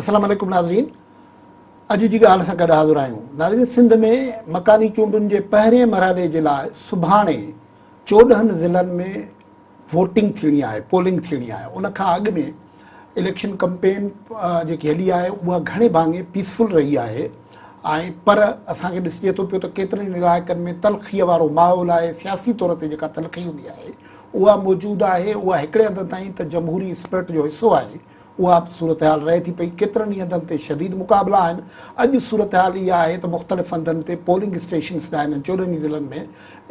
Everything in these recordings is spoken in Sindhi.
السلام عليڪم ناظرين اڄ جي ڳالهه سان گڏ حاضر آهيون ناظرين سنڌ ۾ مڪاني چونڊن جي پهرين مرحلي جي لاء سڀاڻي 14 ضلعن ۾ ووٽنگ ٿيڻي آهي پولنگ ٿيڻي آهي ان کان اڳ ۾ اليڪشن ڪمپين جيڪي هلي آهي اها گهڻي ڀاڱي پيسفل رهي آهي ۽ پر اسان کي ڏسجي ٿو پيو ته ڪيترن علائقن ۾ تلخي وارو ماحول آهي سياسي طور تي جيڪا تلخي هوندي آهي اها موجود آهي اها هڪڙي هنڌ تائين ته جمهوري اسپرٽ جو حصو آهي اها به صورتحال رهي ٿي پئي ڪيترن ئي هنڌن تي شديد مقابلا آهن اڄ صورتحال اها آهي ته مختلف هنڌن تي پولنگ اسٽيشنز ڏانهن انهن 14 ئي ضلعن ۾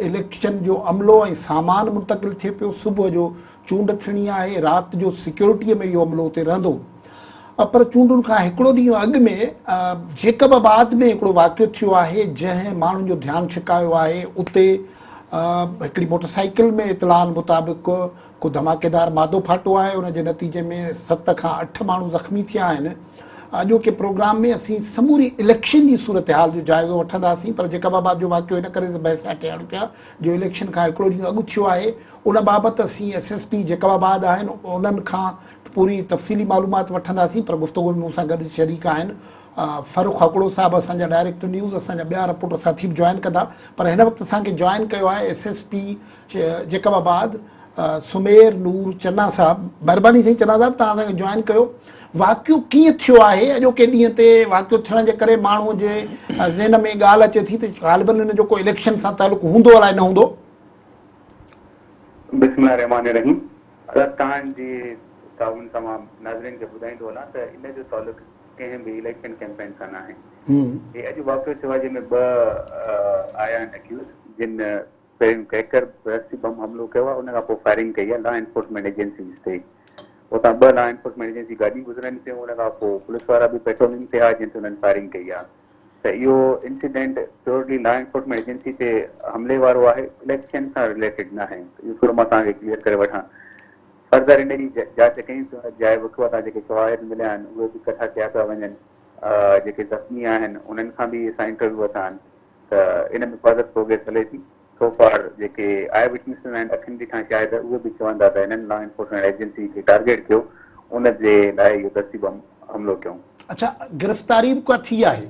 اليڪشن جو عملو ۽ سامان منتقل ٿئي پيو صبح جو چونڊ ٿيڻي آهي رات جو سيڪيورٽي ۾ اهو عملو اتي رهندو پر چونڊن کان هڪڙو ڏينهن اڳ ۾ جيڪب آباد ۾ هڪڙو واقعو ٿيو آهي جنهن ماڻهن جو ڌيان ڇڪايو آهي اتي هڪڙي موٽر سائيڪل ۾ اطلاعن مطابق ڪو ڌماڪيدار مادو ڦاٽو آهي ان جي نتيجي ۾ 7 کان 8 ماڻهو زخمي ٿيا آهن اڄوڪي پروگرام ۾ اسين سموري اليڪشن جي صورتحال جو جائزو وٺنداسين پر جيڪب آباد جو واقعو ان ڪري بحث هيٺ آڻيون پيا جو اليڪشن کان هڪڙو ڏينهن اڳ ٿيو آهي ان بابت اسين ايس ايس پي جيڪب آباد آهن انهن کان پوري تفصيلي معلومات وٺنداسين پر گفتگو ۾ مون سان گڏ شريڪ آهن فرخ هڪڙو صاحب اسان جا ڊائريڪٽر نيوز اسان جا ٻيا رپورٽر ساٿي به جوائن ڪندا پر هن وقت اسان کي جوائن ڪيو آهي S S P Jacobabad Sumair Noor Channa صاحب مهرباني سائين چنا صاحب توهان اسان کي جوائن ڪيو واقعو ڪيئن ٿيو آهي اڄوڪي ڏينهن تي واقعو ٿيڻ جي ڪري ماڻهو جي ذهن ۾ ڳالهه اچي ٿي ته غالبن ان جو ڪو اليڪشن سان تعلق هوندو الائي نه هوندو. بسم الله الرحمٰن الرحيم ادا توهان جي تعاون سان مان ناظرين کي ٻڌائيندو هلان ته ان جو تعلق ڪنهن به اليڪشن ڪيمپين سان ناهي هي اڄ واقعو ٿيو آهي جنهن ۾ ٻه آيا آهن اڪيوز جن پهريون ڪريڪر برسٽ بم حملو ڪيو آهي ان کان پوء فائرنگ ڪئي آهي لا انفورسمينٽ ايجنسيز تي اتان ٻه لا انفورسمينٽ ايجنسي گاڏيون گذرن پيون ان کان پوء پوليس وارا به پيٽرولنگ تي هئا جن تي انهن فائرنگ ڪئي آهي ته اهو incident purely law enforcement agency تي حملي وارو آهي اليڪشن سان رليٽيڊ ناهي اهو ٿورو مان توهان کي ڪليئر ڪري وٺان فردر ان جي جاچ ڪيون پيا جاء وقوع تان جيڪي شواهد مليا آهن اهي به ڪٺا ڪيا پيا وڃن جيڪي زخمي آهن انهن کان به اسان انٽرويو ورتا آهن ته ان ۾ فردر پروگريس هلي ٿي. سو فار جيڪي آء وٽنسز آهن اکين ڏٺا شاهد اهي به چون ٿا ته هنن لا انفورسمينٽ ايجنسي کي ٽارگيٽ ڪيو ان جي لاء اهو دستي بم حملو ڪيو. اڇا گرفتاري به ڪا ٿي آهي؟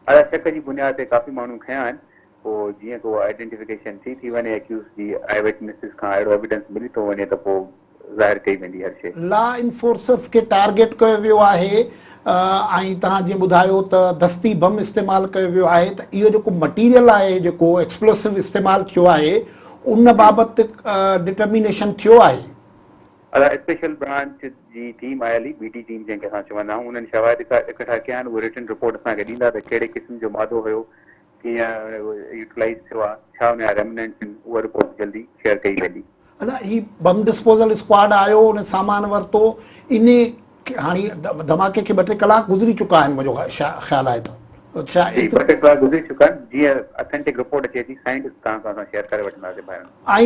ادا شڪ جي بنياد تي ڪافي ماڻهو کنيا آهن پوء جيئن ڪو آئيڊنٽيفڪيشن ٿي ٿي وڃي اڪيوز جي آء وٽنسز کان اهڙو ايويڊنس ملي ٿو وڃي ته پوء ظاهر ڪئي ويندي هر شيء. لا انفورسرز کي ٽارگيٽ ڪيو ويو آهي ۽ توهان جيئن ٻڌايو ته دستي بم استعمال ڪيو ويو آهي ته اهو جيڪو مٽيريل آهي جيڪو ايڪسپلوسو استعمال ٿيو آهي ان بابت ڊٽرمينيشن ٿيو آهي؟ ادا اسپيشل برانچ جي ٽيم آيل هئي بي ڊي ٽيم جنهن کي اسان چوندا آهيون انهن شواهد اڪٺا ڪيا آهن اهي رٽن رپورٽ اسان کي ڏيندا ته ڪهڙي قسم جو مادو هيو ڪيئن يوٽيلائيز ٿيو آهي ڇا ان جا ريمننٽس آهن اها رپورٽ جلدي شيئر ڪئي ويندي. ادا هي بم ڊسپوزل اسڪواڊ آيو ان سامان ورتو انهي هاڻي ڌماڪي کي ٻه ٽي ڪلاڪ گذري چڪا آهن منهنجو خيال آهي ته ڇا جي ٻه ٽي ڪلاڪ گذري چڪا آهن جيئن اٿينٽڪ رپورٽ اچي ٿي سائنڊ توهان سان اسان شيئر ڪري وٺنداسين ڀائرن. ۽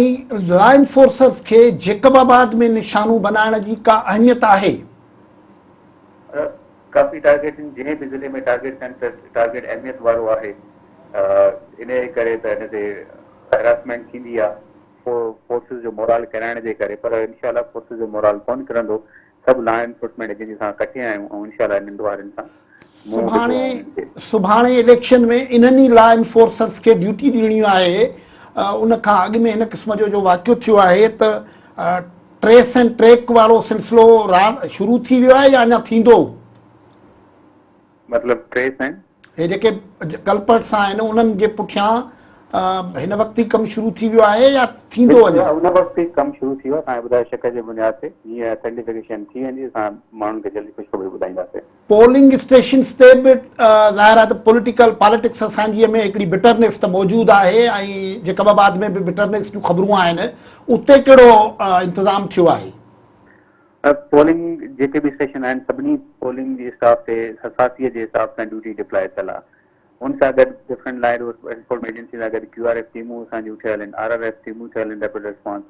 لا انفورسرز کي جيڪب آباد ۾ نشانو بنائڻ جي ڪا اهميت آهي؟ ڪافي ٽارگيٽ آهن جنهن به ضلعي ۾ ٽارگيٽ ٿين ته ٽارگيٽ اهميت وارو آهي انهي ڪري ته ان تي هراسمينٽ ٿيندي آهي فورسز جو مورال ڪيرائڻ جي ڪري پر انشاء الله فورسز جو مورال ڪونه ڪرندو سڀ لا انفورسمينٽ ايجنسي سان ڪٺي آهيون ۽ انشاء الله انهن ڏوهارين سان منهن ڏبو آهي انهن کي. سڀاڻي اليڪشن ۾ انهن ئي لا انفورسرز کي ڊيوٽي ڏيڻي آهي ان کان اڳ ۾ هن قسم جو جو واقعو ٿيو آهي ته ٽريس اينڊ ٽريڪ وارو سلسلو شروع ٿي ويو آهي يا اڃا ٿيندو؟ مطلب ٽريس اينڊ؟ هي جيڪي ڪلپرٽس آهن انهن جي پٺيان هن وقت ئي ڪم شروع ٿي ويو آهي يا ٿيندو اڃا؟ ان وقت ئي ڪم شروع ٿي ويو آهي توهان کي ٻڌايو شڪ جي بنياد تي جيئن اٿينٽيفڪيشن ٿي ويندي اسان ماڻهن کي جلدي خوشخبري ٻڌائينداسين. پولنگ اسٽيشنز تي به ظاهر آهي ته پوليٽيڪل پاليٽڪس اسان جي ۾ هڪڙي بٽرنيس ته موجود آهي ۽ جيڪب آباد ۾ به بٽرنيس جون خبرون آهن اتي ڪهڙو انتظام ٿيو آهي؟ پولنگ جيڪي به اسٽيشن آهن سڀني پولنگ جي اسٽاف تي حساسيت جي حساب سان ڊيوٽي ڊپلائي ٿيل آهي ان سان گڏ ڊفرنٽ لا انفورسمينٽ ايجنسي سان گڏ ڪيو آر ايف ٽيمون اسان جون ٺهيل آهن آر آر ايف ٽيمون ٺهيل آهن ريپڊ ريسپانس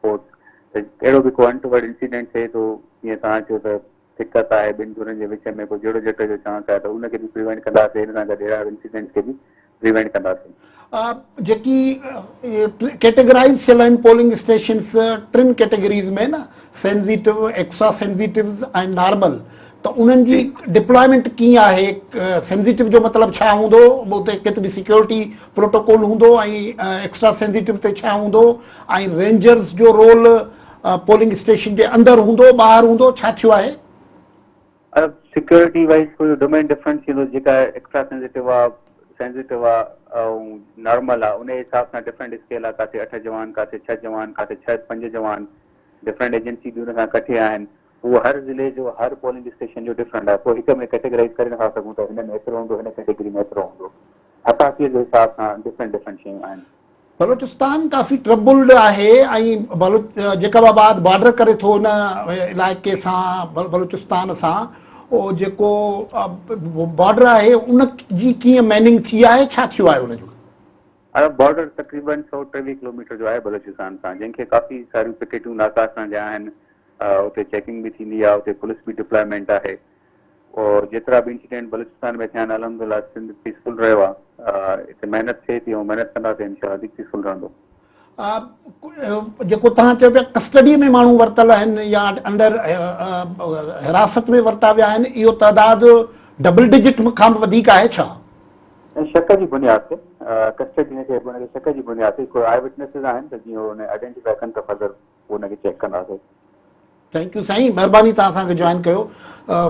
فورس ته اهڙو به ڪو انٽورڊ انسيڊنٽ ٿئي ٿو جيئن توهان چيو ته دقت آهي ٻن ڌرين جي وچ ۾ ڪو جهيڙو جهٽ جو چانس آهي ته ان کي به پريوينٽ ڪنداسين ان سان گڏ اهڙا انسيڊنٽس کي به پريوينٽ ڪنداسين. جيڪي ڪيٽيگرائيز ٿيل آهن پولنگ اسٽيشنس ٽن ڪيٽيگريز ۾ نه سينزيٽو، ايڪسٽرا سينزيٽوز ۽ نارمل ته انهن جي ڊپلائمينٽ ڪيئن آهي سينسيٽو جو مطلب ڇا هوندو اتي ڪيتري سيڪيورٽي پروٽوڪول هوندو ۽ ايڪسٽرا سينسيٽو تي ڇا هوندو ۽ رينجرز جو رول پولنگ اسٽيشن جي اندر هوندو ٻاهر هوندو ڇا ٿيو آهي؟ سيڪيورٽي وائز ٿورو ڊومين ڊفرنٽ ٿيندو جيڪا ايڪسٽرا سينسيٽو آ سينسيٽو آ ۽ نارمل آ ان حساب سان ڊفرنٽ اسڪيل آ ڪاٿي اٺ جوان ڪاٿي ڇهه جوان ڪاٿي ڇهه پنج جوان ڊفرنٽ ايجنسي به ان سان ڪٺي آهن اهو هر ضلعي جو هر پولنگ اسٽيشن جو ڊفرنٽ آهي پوء هڪ ۾ ڪيٽيگرائز ڪري نٿا سگهون ته هن ۾ ايترو هوندو هن ڪيٽيگري ۾ ايترو هوندو حساسيت جي حساب سان ڊفرنٽ ڊفرنٽ شيون آهن. بلوچستان ڪافي ٽربلڊ آهي ۽ جيڪب آباد بارڊر ڪري ٿو ان علائقي سان بلوچستان سان اهو جيڪو بارڊر آهي ان جي ڪيئن ميننگ ٿي آهي ڇا ٿيو آهي ان جو؟ بارڊر تقريبن 123 ڪلوميٽر جو آهي بلوچستان سان جنهن کي ڪافي ساريون پڪيٽون ناڪا اسان جا آهن اتي چيڪنگ به ٿيندي آهي اتي پوليس به ڊپلائمينٽ آهي اور جيترا به انسيڊنٽ بلوچستان ۾ ٿيا آهن الحمدلله سنڌ پيسفل رهيو آهي هتي محنت ٿئي ٿي ۽ محنت ڪنداسين انشاء الله وڌيڪ پيسفل رهندو. جيڪو توهان چئو پيا ڪسٽڊي ۾ ماڻهو ورتل آهن يا انڊر حراست ۾ ورتا ويا آهن اهو تعداد ڊبل ڊجٽ کان به وڌيڪ آهي ڇا؟ شڪ جي بنياد تي ڪسٽڊي نه چئبو ان کي شڪ جي بنياد تي ڪو آئي وٽنيسز آهن ته جيئن ان آئيڊينٽيفائي ڪن ته فردر ان کي چيڪ ڪنداسين. Thank you سائين مھرباني توھان اسان کي جوائن ڪيو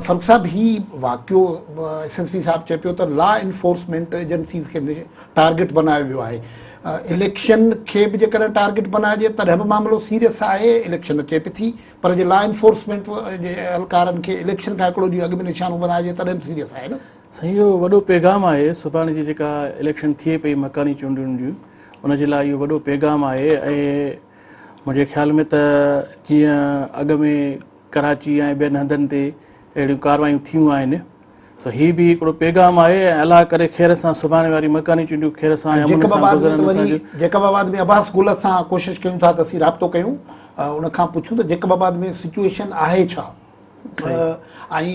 فرخ صاحب ھي واقعو ايس ايس پي صاحب چئي پيو ته لا انفورسمينٽ ايجنسيز کي ٽارگيٽ بنايو ويو آھي اليڪشن کي به جيڪڏھن ٽارگيٽ بنائجي تڏھن به معاملو سيريس آھي اليڪشن اچي پئي ٿي پر جي لا انفورسمينٽ جي اھلڪارن کي اليڪشن کان ھڪڙو ڏينھن اڳ ۾ نشانو بنائجي تڏھن به سيريس آھي نه. سائين اھو وڏو پيغام آھي سڀاڻي جي جيڪا اليڪشن ٿئي پئي مڪاني چونڊن جون ان جي لاء اھو وڏو پيغام آھي ۽ منهنجي خيال ۾ ته جيئن اڳ ۾ ڪراچي ۽ ٻين هنڌن تي اهڙيون ڪاروايون ٿيون آهن سو هي به هڪڙو پيغام آهي ۽ الله ڪري خير سان سڀاڻي واري مڪاني چونڊيون خير سان ۽ امن سان گذرن اسان جو جيڪب آباد ۾ عباس گل سان ڪوشش ڪيون ٿا ته اسين رابطو ڪيون ان کان پڇون ته جيڪب آباد ۾ سچوئيشن آهي ڇا ۽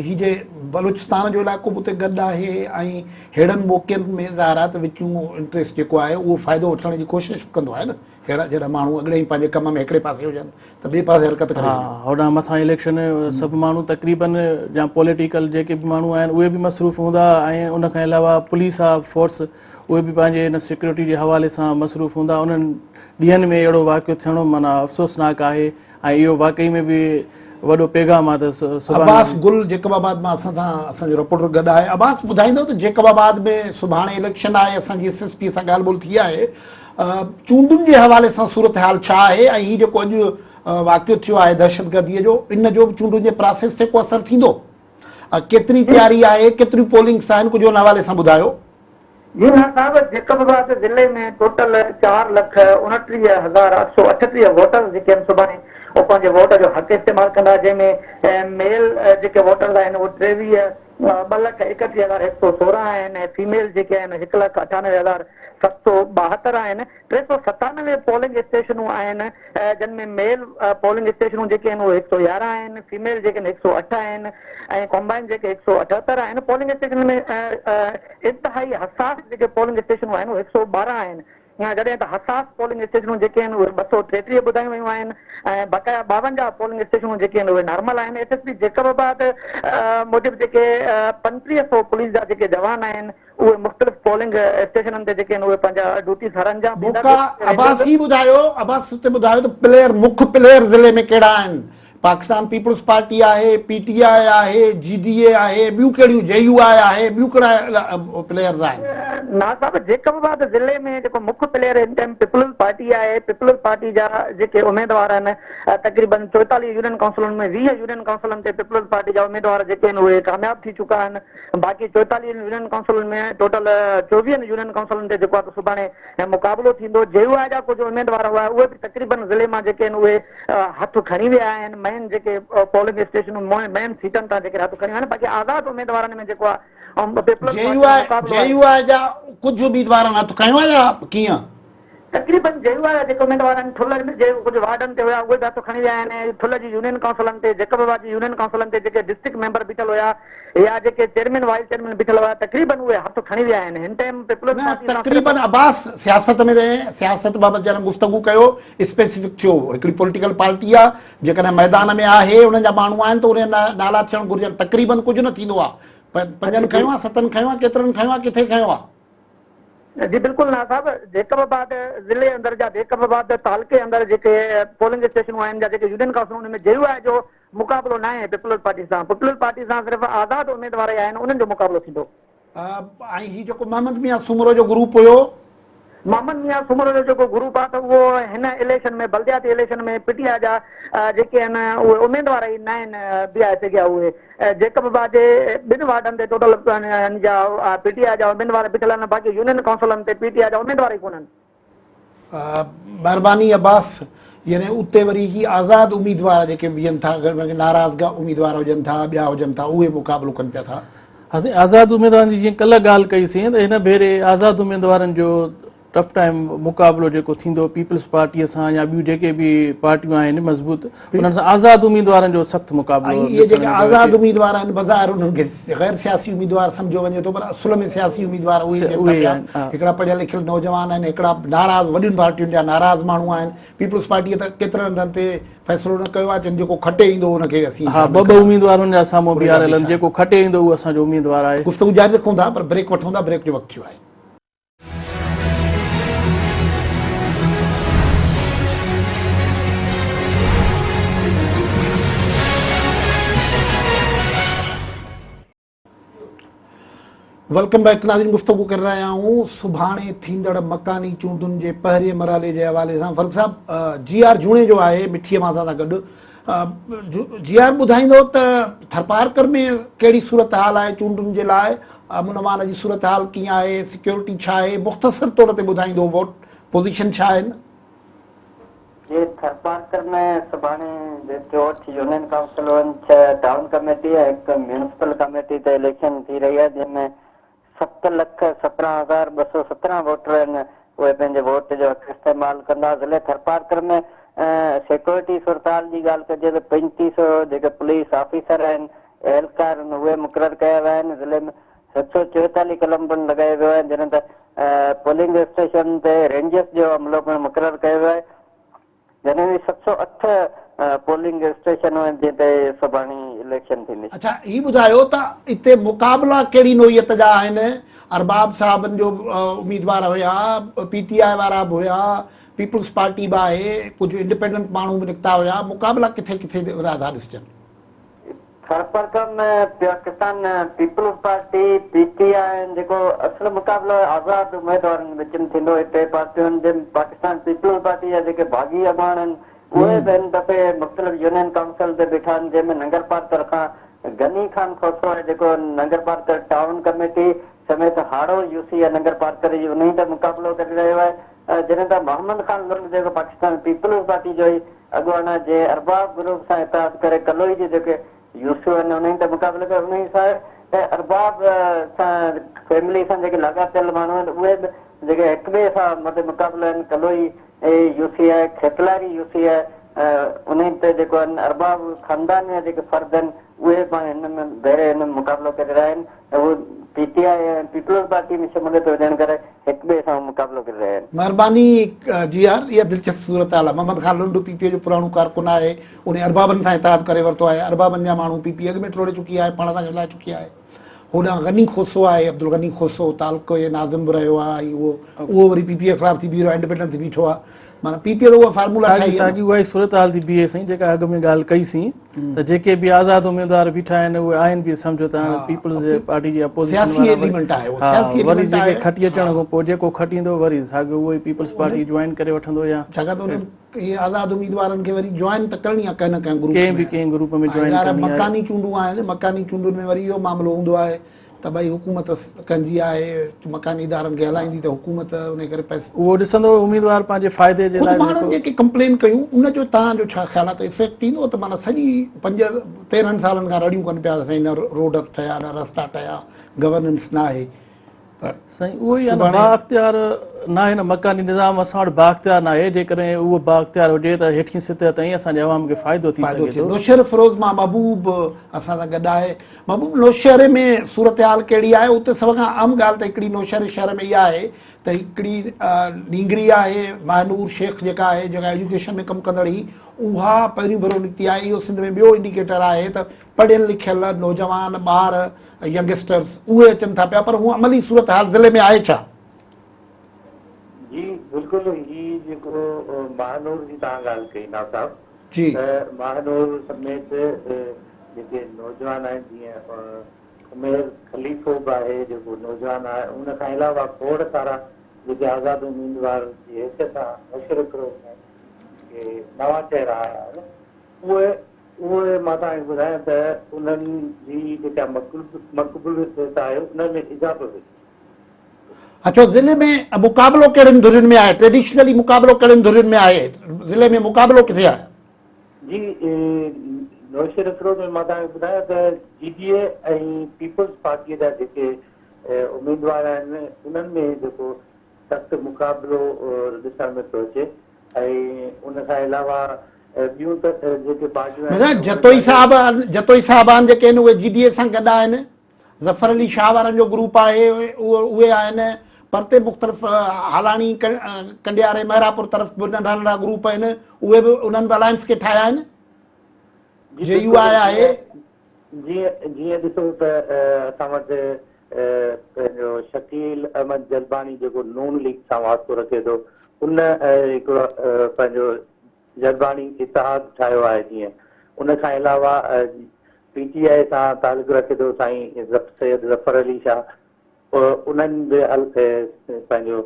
هي جي بلوچستان جو علائقو به اتي گڏ آهي ۽ ههڙن موقعن ۾ ظاهر آهي ته وچون انٽريسٽ جيڪو آهي اهو فائدو وٺڻ جي ڪوشش به ڪندو آهي نه ههڙا جڏهن ماڻهو اڳڙي ئي پنهنجي ڪم ۾ هڪڙي پاسي هجن ته ٻئي پاسي حرڪت ڪري ها هوڏانهن مٿان اليڪشن سڀ ماڻهو تقريبن يا پوليٽيڪل جيڪي به ماڻهو آهن اهي به مصروف هوندا ۽ ان کان علاوه پوليس آ فورس اهي به پنهنجي ان سيڪيورٽي جي حوالي سان مصروف هوندا انهن ڏينهن ۾ اهڙو واقعو ٿيڻو معنيٰ افسوسناڪ آهي ۽ اهو واقعي ۾ به وڏو پيغام آهي ته سڀاڻي عباس گل جيڪب آباد مان اسان سان اسان جو رپورٽر گڏ آهي عباس ٻڌائيندو ته جيڪب آباد ۾ سڀاڻي اليڪشن آهي اسان جي ايس ايس پي سان ڳالهه ٻولهه ٿي آهي چونڊن جي حوالي سان صورتحال ڇا آهي ۽ هي جيڪو اڄ واقعو ٿيو آهي دهشتگردي جو ان جو به چونڊن جي پراسيس تي ڪو اثر ٿيندو ڪيتري تياري آهي ڪيتريون پولنگس آهن ڪجهه ان حوالي سان ٻڌايو. جي ها صاحب، جيڪب آباد ضلعي ۾ ٽوٽل 4,29,838 ووٽرز جيڪي آهن سڀاڻي اهي پنهنجي ووٽ جو حق استعمال ڪندا جنهن ۾ ميل جيڪي ووٽرز آهن اهي ٽيويهه 2,31,116 آهن ۽ فيميل جيڪي آهن 1,98,772 آهن 397 پولنگ اسٽيشنون آهن جن ۾ ميل پولنگ اسٽيشنون جيڪي آهن اهي 111 آهن فيميل جيڪي آهن 108 آهن ۽ ڪمبائن جيڪي 178 آهن پولنگ اسٽيشنن ۾ انتهائي حساس جيڪي پولنگ اسٽيشنون آهن اهي 112 آهن جڏهن ته حساس پولنگ اسٽيشنون جيڪي آهن اهي 233 ٻڌايون ويون آهن ۽ بقايا 52 پولنگ اسٽيشنون جيڪي آهن اهي نارمل آهن ايس ايس پي جيڪب آباد موجب جيڪي 3500 پوليس جا جيڪي جوان آهن اهي مختلف پولنگ اسٽيشنن تي جيڪي آهن اهي پنهنجا ڊيوٽي سرانجام ڏيندا. موقع عباس هي ٻڌايو عباس هتي ٻڌايو ته پليئر مک پليئر ضلعي ۾ ڪهڙا آهن پاڪستان پيپلز پارٽي آهي پي ٽي آء آهي جي ڊي اي آهي ٻيون ڪهڙيون جي يو آء آهي ٻيون ڪهڙا پليئرز آهن. ناز صاحب جيڪب آباد ضلعي ۾ جيڪو مک پليئر هن ٽائيم پيپلز پارٽي آهي پيپلز پارٽي جا جيڪي اميدوار آهن تقريبن 44 يونين ڪائونسلن ۾ 20 يونين ڪائونسلن تي پيپلز پارٽي جا اميدوار جيڪي آهن اهي ڪامياب ٿي چڪا آهن باقي چوئيتاليهن يونين ڪائونسلن ۾ ٽوٽل چوويهن يونين ڪائونسلن تي جيڪو آهي ته سڀاڻي مقابلو ٿيندو. جي يو آء جا ڪجهه اميدوار هئا اهي به تقريبن ضلعي مان جيڪي آهن اهي هٿ کڻي ويا آهن مين جيڪي پولنگ اسٽيشنون مين سيٽن تان جيڪي هٿ کڻي ويا آهن باقي آزاد اميدوارن ۾ جيڪو آهي پيپلز جي يو آء جا ڪجهه اميدوارن هٿ کنيو آهي يا ڪيئن؟ تقريبن جي يو آء جا جيڪي اميدوار آهن ٺلهه جي ڪجهه وارڊن تي هيا اهي به هٿ کڻي ويا آهن ٺلهه جي يونين ڪائونسلن تي جيڪب آباد جي يونين ڪائونسلن تي جيڪي ڊسٽرڪٽ ميمبر بيٺل هيا يا جيڪي چيئرمين وائيس چيئرمين بيٺل هيا تقريبن اهي هٿ کڻي ويا آهن هن ٽائيم پيپلز نه پارٽي سان صرف تقريبن عباس سياست ۾ رهي سياست بابت جڏهن گفتگو ڪيو اسپيسفڪ ٿيو هڪڙي پوليٽيڪل پارٽي آ جيڪڏهن ميدان ۾ آهي انهن جا ماڻهو آهن ته انهن جا نالا ٿيڻ گهرجن تقريبن ڪجهه نه ٿيندو آ پنجن کنيو آ ستن کنيو آ ڪيترن کنيو آ ڪٿي کنيو آ. جي بلڪل ناز صاحب جيڪب آباد ضلعي اندر جا جيڪب آباد تعلقي اندر جيڪي پولنگ اسٽيشنون آهن جا جيڪي يونين ڪائونسلون انهن ۾ جي يو آء جو مقابلو ناهي پيپلز پارٽي سان پيپلز پارٽي سان صرف آزاد اميدوار ئي آهن انهن جو مقابلو ٿيندو. ۽ هي جيڪو محمد ميان سومرو جو گروپ هيو. محمد ميان سومرو جو جيڪو گروپ آهي ته اهو هن اليڪشن ۾ بلدياتي اليڪشن ۾ پي ٽي آء جا جيڪي آهن اهي اميدوار ئي ناهن بيهاري سگهيا اهي جيڪب آباد جي ٻن وارڊن تي ٽوٽل جا پي ٽي آء جا اميدوار بيٺل آهن باقي يونين ڪائونسلن تي پي ٽي آء جا اميدوار ئي ڪونهن. مھرباني عباس يعني اتي وري هي آزاد اميدوار جيڪي بيهن ٿا ناراض اميدوار هجن ٿا ٻيا هجن ٿا اهي مقابلو ڪن پيا ٿا. ها سائين آزاد اميدوارن جي جيئن ڪلهه ڳالهه ڪئي سين ته هن ڀيري آزاد اميدوارن جو ٽف ٽائيم مقابلو جيڪو ٿيندو پيپلز پارٽيء سان يا ٻيون جيڪي به پارٽيون آهن مضبوط انهن سان آزاد اميدوارن جو سخت مقابلو ۽ اهي جيڪي آزاد اميدوار آهن بظاهر انهن کي غير سياسي اميدوار سمجهيو وڃي ٿو پر اصل ۾ سياسي اميدوار اهي ٿين ٿا پيا هڪڙا پڙهيل لکيل نوجوان آهن هڪڙا ناراض وڏين پارٽين جا ناراض ماڻهو آهن پيپلز پارٽيء ته ڪيترن هنڌن تي فيصلو نه ڪيو آهي چون جيڪو کٽي ايندو ان کي اسين ها ٻه ٻه اميدوار انهن جا سامهون بيهاريل آهن جيڪو کٽي ايندو اهو اسان جو اميدوار آهي. گفتگو جاري رکون ٿا پر بريڪ وٺون ٿا بريڪ جو وقت ٿيو آهي. Welcome back ناظرين گفتگو ڪري رهيا آهيون سڀاڻي ٿيندڙ مڪاني چونڊن جي پهرين مرحلي جي حوالي سان فرق صاحب جي آر جوڻيجو آهي مٺي مان اسان سان گڏ جي آر ٻڌائيندو ته ٿرپارڪر ۾ ڪهڙي صورتحال آهي چونڊن جي لاء امن امان جي صورتحال ڪيئن آهي سيڪيورٽي ڇا آهي مختصر طور تي ٻڌائيندو ووٽ پوزيشن ڇا آهن. جي ٿرپارڪر ۾ سڀاڻي جيڪي اٺ يونين ڪائونسلون ڇهه ٽائون ڪميٽي ۽ هڪ ميونسپل ڪميٽي تي اليڪشن ٿي رهي آهي جنهن ۾ 7,17,217 ووٽر آهن اهي پنهنجي ووٽ جو حق استعمال ڪندا. ضلعي ٿرپارڪر ۾ سيڪيورٽي صورتحال جي ڳالهه ڪجي ته پنجٽيهه سو جيڪي پوليس آفيسر آهن اهلڪار آهن اهي مقرر ڪيا ويا آهن. ضلعي ۾ هڪ سو چوئيتاليهه قلم پڻ لڳايو ويو آهي جڏهن ته پولنگ اسٽيشن تي رينجرز جو عملو پڻ مقرر ڪيو ويو آهي. جڏهن به 708 پولنگ اسٽيشنون آهن جنهن تي سڀاڻي اليڪشن ٿيندي. اڇا هي ٻڌايو ته اتي مقابلا ڪهڙي نوعيت جا آهن؟ ارباب صاحبن جو اميدوار هيا، پي ٽي آء وارا به هيا، پيپلز پارٽي به آهي، ڪجهه انڊيپينڊنٽ ماڻهو به نڪتا هيا، مقابلا ڪٿي ڪٿي ٿا ڏسجن؟ Tharparkar ۾ Pakistan Peoples Party, P T I ۽ جيڪو اصل مقابلو آزاد اميدوارن وچ ۾ ٿيندو اهي ٽي پارٽيون جن پاڪستان پيپلز پارٽي جا جيڪي باغي اڳواڻ آهن اهي به هن دفعي مختلف يونين ڪائونسل تي بيٺا آهن جنهن ۾ ننگرپارڪر کان غني خان کوسو آهي جيڪو ننگرپارڪر ٽائون ڪميٽي سميت هاڙهو يو سي ننگرپارڪر جي انهي تي مقابلو ڪري رهيو آهي جڏهن ته محمد خان لنڊ جيڪو پاڪستان پيپلز پارٽي جو ئي اڳواڻ آهي جنهن ارباب گروپ سان اتحاد ڪري ڪلوئي جي جيڪي يوسيو آهن انهن تي مقابلو ڪيو انهي سان ته ارباب سان فيملي سان جيڪي لاڳاپيل ماڻهو آهن اهي به جيڪي هڪ ٻئي سان مد مقابلو آهن ڪلوئي يوسي آهي کيتلاري يوسي آهي انهن تي جيڪو آهن ارباب خاندان جا جيڪي فرد آهن اهي پاڻ هن ڀيري هن مقابلو ڪري رهيا آهن ۽ هو پي ٽي آء ۽ پيپلز پارٽي ۾ شموليت هجڻ ڪري هڪ ٻئي سان مقابلو ڪري رهيا آهن. مھرباني جي آر اها دلچسپ صورتحال آهي محمد خان لنڊ پي پي جو پراڻو ڪارڪن آهي انهي اربابن سان اتحاد ڪري ورتو آهي اربابن جا ماڻهو پي پي اڳ ۾ ٽوڙي چڪي آهي پاڻ سان گڏ چڪي آهي هوڏانهن غني کوسو آهي عبدالغني کوسو تعلقي جو ناظم به رهيو آهي ۽ اهو اهو وري پي پي جي خلاف ٿي بيهي رهيو آهي انڊيپينڊنٽ ٿي بيٺو آهي معنيٰ پي پي ته اها فارمولا ٺاهي آهي ساڳي اها ئي صورتحال ٿي بيهي سائين جيڪا اڳ ۾ ڳالهه ڪئي سين ته جيڪي به آزاد اميدوار بيٺا آهن اهي آهن به سمجهو ته هاڻي پيپلز پارٽي جي اپوزيشن سياسي ايليمينٽ آهي اهو سياسي وري جيڪي کٽي اچڻ کان پوء جيڪو کٽيندو وري ساڳيو اهو ئي پيپلز پارٽي جوائن ڪري وٺندو يا ڇاڪاڻ ته انهن اهي آزاد اميدوارن کي وري جوائن ته ڪرڻي آهي ڪنهن نه ڪنهن گروپ ۾ ڪنهن به ڪنهن گروپ ۾ جوائن ڪرڻي آهي مڪاني چونڊون آهن مڪاني چونڊن ۾ وري اهو معاملو هوندو آهي ته ڀئي حڪومت ڪنهن جي آهي، مڪاني ادارن کي هلائيندي ته حڪومت ان ڪري پئسا. اهو ڏسندو اميدوار پنهنجي فائدي جي لاء خود ماڻهن جيڪي ڪمپلين ڪيون ان جو توهان جو ڇا خيال آهي ته افيڪٽ ايندو ته معنيٰ سڄي پنج تيرهن سالن کان رڙيون ڪن پيا ته سائين نه روڊ ٺهيا نه رستا ٺهيا گورننس نه آهي. سائين اهو ئي آهي نه بااختيار ناهي نه مڪاني نظام اسان وٽ بااختيار ناهي جيڪڏهن اهو بااختيار هجي ته هيٺين سطح تائين اسان جي عوام کي فائدو ٿي سگهي ٿو. نوشهر فيروز مان محبوب اسان سان گڏ آهي. محبوب نوشهري ۾ صورتحال ڪهڙي آهي اتي سڀ کان اهم ڳالهه ته هڪڙي نوشهري شهر ۾ اها آهي ته هڪڙي نينگري آهي ماهنور شيخ جيڪا آهي جيڪا ايجوڪيشن ۾ ڪم ڪندڙ هئي اها پهريون ڀيرو نڪتي آهي اهو سنڌ ۾ ٻيو انڊيڪيٽر آهي ته پڙهيل لکيل نوجوان ٻار ينگسٽرز اهي اچن ٿا پيا پر هو عملي صورتحال ضلعي ۾ آهي ڇا؟ جي بلڪل هي جيڪو ماهنور جي توهان ڳالهه ڪئي ناز صاحب جي ته ماهنور سميت جيڪي نوجوان آهن جيئن عمير خليفو به آهي جيڪو نوجوان آهي ان کان علاوه کوڙ سارا جيڪي آزاد اميدوار جي حيثيت سان نوشهرو فيروز ۾ جيڪي نوان چهرا آيا آهن اهي اهي مان توهان کي ٻڌايان ته انهن جي جيڪا مقبوليت آهي ان ۾ اضافو ٿيو. اڇو ضلعي ۾ مقابلو ڪهڙين ڌرين ۾ آهي ٽريڊيشنلي مقابلو ڪهڙين ڌرين ۾ آهي ضلعي ۾ مقابلو ڪٿي آهي؟ جي نوشهروفيروز ۾ مان توهان کي ٻڌايان ته جي ڊي اي ۽ پيپلز پارٽي جا جيڪي اميدوار آهن انهن ۾ جيڪو سخت مقابلو ڏسڻ ۾ پيو اچي ۽ ان کان علاوه ٻيون ته جيڪي پارٽيون آهن مطلب جتوئي صاحب جتوئي صاحبان جيڪي آهن اهي جي ڊي اي سان گڏ آهن ظفر علي شاهه وارن جو گروپ آهي اهي آهن پرتي مختلف هالاڻي ڪنڊياري مهراپور طرف به ننڍا ننڍا گروپ آهن اهي به انهن به الائنس کي ٺاهيا آهن جي يو آء آهي جيئن جيئن ڏسو ته اسان وٽ پنهنجو شڪيل احمد جلباڻي جيڪو نون ليگ سان واسطو رکي ٿو ان هڪڙو پنهنجو جلباڻي اتحاد ٺاهيو آهي جيئن ان کان علاوه پي ٽي آء سان تعلق رکي ٿو سائين سيد ظفر علي شاهه انهن به پنهنجو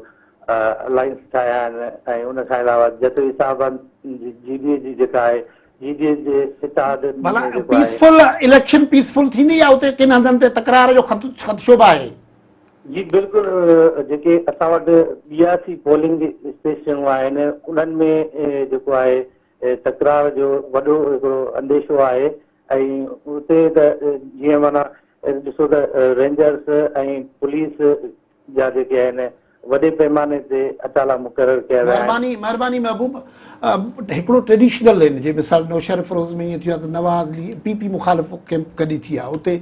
الائنس ٺاهيا آهن ۽ ان کان علاوه جتوئي صاحبن جي جي ڊي اي جي جيڪا آهي جي ڊي اي جي اتحاد ۾ ڀلا جيڪو آهي. پيسفل اليڪشن پيسفل ٿيندي يا اتي ڪن هنڌن تي تڪرار جو خدشو به آهي؟ جي بلڪل جيڪي اسان وٽ 82 پولنگ اسٽيشنون آهن انهن ۾ جيڪو آهي تڪرار جو وڏو هڪڙو انديشو آهي ۽ اتي ته جيئن معنيٰ ڏسو ته رينجرس ۽ پوليس جا جيڪي آهن وڏي پيماني تي اٽالا مقرر ڪيا ويا آهن. مهرباني مهرباني محبوب هڪڙو ٽريڊيشنل آهن جي مثال نوشهروفيروز ۾ ائين ٿيو آهي ته نواز ليگ پي پي مخالف ڪيمپ گڏي ٿي آهي اتي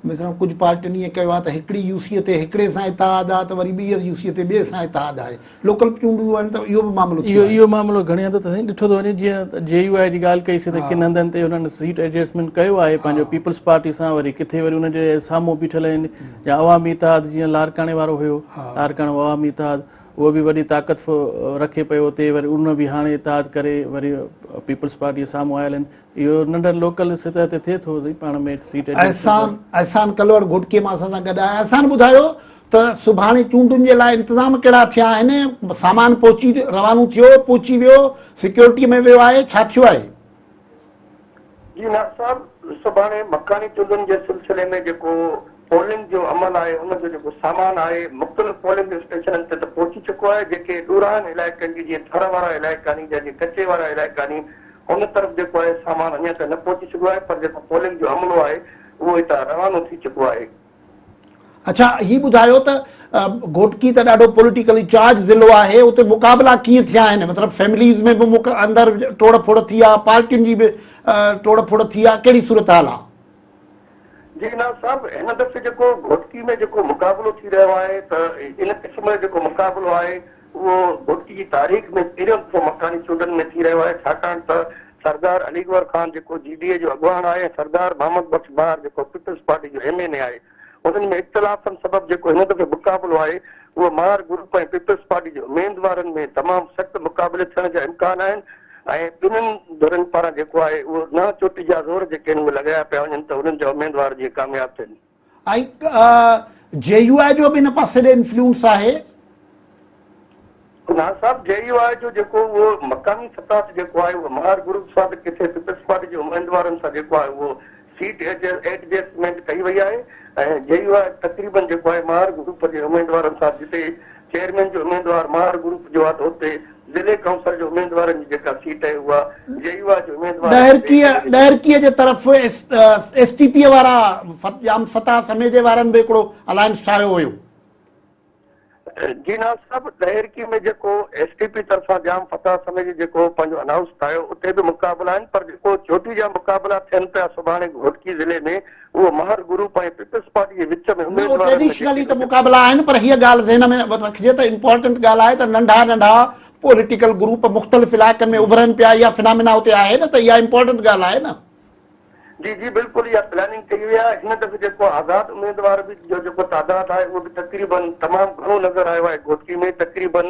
مثلا ڪجهه پارٽين ائين ڪيو آهي ته هڪڙي يو سي تي هڪڙي سان اتحاد آهي ته وري ٻي يو سي تي ٻئي سان اتحاد آهي لوڪل چونڊون آهن ته اهو به معاملو ٿيو آهي. اهو معاملو گهڻي هنڌ ته سائين ڏٺو ٿو وڃي جيئن جي يو آء جي ڳالهه ڪئي سي ته ڪن هنڌن تي انهن سيٽ ايڊجسٽمينٽ ڪيو آهي پنهنجو پيپلز پارٽي سان وري ڪٿي وري انهن جي سامهون بيٺل آهن يا عوامي اتحاد جيئن لاڙڪاڻي وارو هيو لاڙڪاڻو عوامي اتحاد اهو به وڏي طاقت رکي پيو اتي وري ان به هاڻي اتحاد ڪري وري پيپلز پارٽي سامهون آيل آهن اهو ننڍن لوڪل سطح تي ٿئي ٿو سائين پاڻ ۾ سيٽ احسان احسان ڪلوڙ گهوٽڪي مان اسان سان گڏ آهي احسان ٻڌايو ته سڀاڻي چونڊن جي لاء انتظام ڪهڙا ٿيا آهن سامان پهچي روانو ٿيو پهچي ويو سيڪيورٽي ۾ ويو آهي ڇا ٿيو آهي؟ جي ناز صاحب سڀاڻي مڪاني چونڊن جي سلسلي ۾ جيڪو پولنگ جو عمل آهي ان جو جيڪو سامان آهي مختلف پولنگ اسٽيشنن تي ته پهچي چڪو آهي جيڪي ڏورانهن علائقن جي جيئن ٿر وارا علائقا آهن يا جيئن ڪچي وارا علائقا آهن هن طرف جيڪو آهي سامان اڃا تائين نه پهچي سگهيو آهي پر جيڪو پولنگ جو عملو آهي اهو هتان روانو ٿي چڪو آهي. اڇا هي ٻڌايو ته گهوٽڪي ته ڏاڍو پوليٽيڪلي چارج ضلعو آهي اتي مقابلا ڪيئن ٿيا آهن مطلب فيمليز ۾ به اندر ٽوڙ ڦوڙ ٿي آهي پارٽين جي به ٽوڙ ڦوڙ ٿي آهي ڪهڙي صورتحال آهي؟ جي ناز صاحب هن دفعي جيڪو گهوٽڪي ۾ جيڪو مقابلو ٿي رهيو آهي ته ان قسم جو جيڪو مقابلو آهي اهو گهوٽڪي جي تاريخ ۾ پهريون دفعو مڪاني چونڊن ۾ ٿي رهيو آهي ڇاڪاڻ ته سردار علي گوهر خان جيڪو جي ڊي اي جو اڳواڻ آهي ۽ سردار محمد بخش بهار جيڪو پيپلز پارٽي جو ايم اين اي آهي انهن ۾ اختلافن سبب جيڪو هن دفعي مقابلو آهي اهو مهار گروپ ۽ پيپلز پارٽي جي اميدوارن ۾ تمام سخت مقابلي ٿيڻ جا امڪان آهن ۽ ٻنهين ڌرين پاران جيڪو آهي اهو ننهن چوٽي جا زور جيڪي آهن اهي لڳايا پيا وڃن ته انهن جا اميدوار جيئن ڪامياب ٿين. ۽ جي يو آء جو به ان پاسي ڏي انفلوئنس آهي. ناز صاحب جي يو آء جو جيڪو اهو مقامي سطح تي جيڪو آهي اهو مهار گروپ سان ته ڪٿي پيپلز پارٽي جي اميدوارن سان جيڪو آهي اهو سيٽ ايڊجسٽمينٽ ڪئي وئي آهي ۽ جي يو آء تقريبن جيڪو آهي مهار گروپ جي اميدوارن سان جتي چيئرمين جو اميدوار مهار گروپ جو آهي ته اتي ضلعي ڪائونسل جي اميدوارن جي جيڪا سيٽ آهي اها جي يو آء جي اميدوارن کي ڏئي ڇڏي. ڏهرڪيء جي طرف ايس ٽي پي وارا ڄام فتاح سميجي وارن به هڪڙو الائنس ٺاهيو هيو. جي ناز صاحب ڏهرڪي ۾ جيڪو ايس ٽي پي طرفان ڄام فتاح سميجي جيڪو پنهنجو انائونس ڪيو اتي به مقابلا آهن پر جيڪو چوٽي جا مقابلا ٿين پيا سڀاڻي گهوٽڪي ضلعي ۾ اهو مهر گروپ ۽ پيپلز پارٽي جي وچ ۾ نه اهو اميدوارن ۾ ٽريڊيشنلي جيڪي ته مقابلا آهن پر هيء ڳالهه ذهن ۾ رکجي ته امپارٽنٽ ڳالهه آهي ته ننڍا ننڍا پوليٽيڪل گروپ مختلف علائقن ۾ اڀرن پيا اها فنامينا اتي آهي نه ته اها امپارٽنٽ ڳالهه آهي نه. جي جي بلڪل اها پلاننگ ڪئي وئي آهي هن دفعي جيڪو آزاد اميدوار به جو جيڪو تعداد آهي اهو به تقريبن تمام گهڻو نظر آيو آهي گهوٽڪي ۾ تقريبن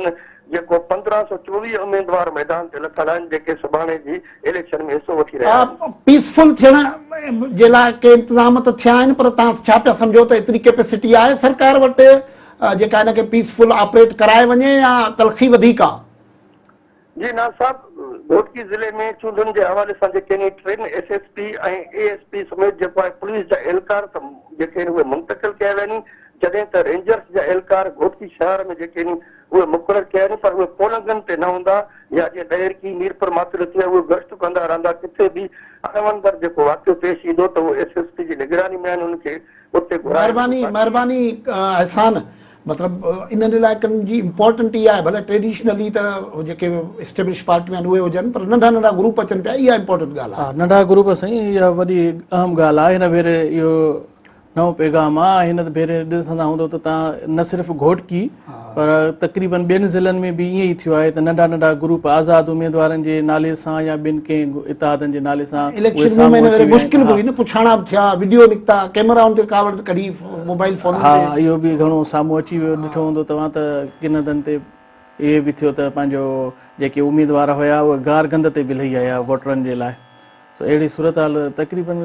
جيڪو 1524 اميدوار ميدان تي لٿل آهن جيڪي سڀاڻي جي اليڪشن ۾ حصو وٺي رهيا آهن. پيسفل ٿيڻ جي لاء ڪي انتظام ته ٿيا آهن پر توهان ڇا پيا سمجهو ته ايتري ڪيپيسٽي آهي سرڪار وٽ جيڪا ان کي پيسفل آپريٽ ڪرائي وڃي يا تلخي وڌيڪ آهي؟ جي ناز صاحب، گهوٽڪي ضلعي ۾ چونڊن جي حوالي سان جيڪي آهن ٽن S S P ۽ A S P سميت جيڪو آهي پوليس جا اهلڪار ته جيڪي آهن اهي منتقل ڪيا ويا آهن جڏهن ته رينجرز جا اهلڪار گهوٽڪي شهر ۾ جيڪي آهن اهي مقرر ڪيا آهن پر اهي پولنگن تي نه هوندا يا جيئن ڏهرڪي، ميرپور ماٿيلو ٿي ويا اهي گشت ڪندا رهندا ڪٿي به اڻوڻندڙ جيڪو واقعو پيش ايندو ته اهو ايس ايس پي جي نگراني ۾ آهن انهن کي اتي گهرايو ويندو مهرباني باقي مهرباني احسان. مطلب انهن علائقن جي امپورٽنٽ اها آهي ڀلي ٽريڊيشنلي ته جيڪي اسٽيبلش پارٽيون آهن اهي هجن پر ننڍا ننڍا گروپ اچن پيا اها امپورٽنٽ ڳالهه آهي. ها ننڍا گروپ سائين اها وڏي اهم ڳالهه آهي هن ڀيري اهو نئون پيغام آهي هن ڀيري ڏسندا هوندو ته تان نه صرف گهوٽڪي پر تقريبن ٻين ضلعن ۾ به ائين ئي ٿيو آهي ته ننڍا ننڍا گروپ آزاد اميدوارن جي نالي سان يا ٻين ڪنهن اتحادن جي نالي سان اهي اليڪشن سامهون ۾ اچي ويا آهن مشڪل به هئي نه پڇاڻا به ٿيا وڊيو نڪتا ڪيمرائن تي ڪاوڙ ڪڍي موبائل فونن ها تي. اهو به گهڻو سامهون اچي ويو ڏٺو هوندو توهان ته ڪن هنڌن تي اهي به ٿيو ته پنهنجو جيڪي اميدوار هيا اهي گار گند تي به لهي آيا ووٽرن جي لاء سو اهڙي صورتحال تقريبن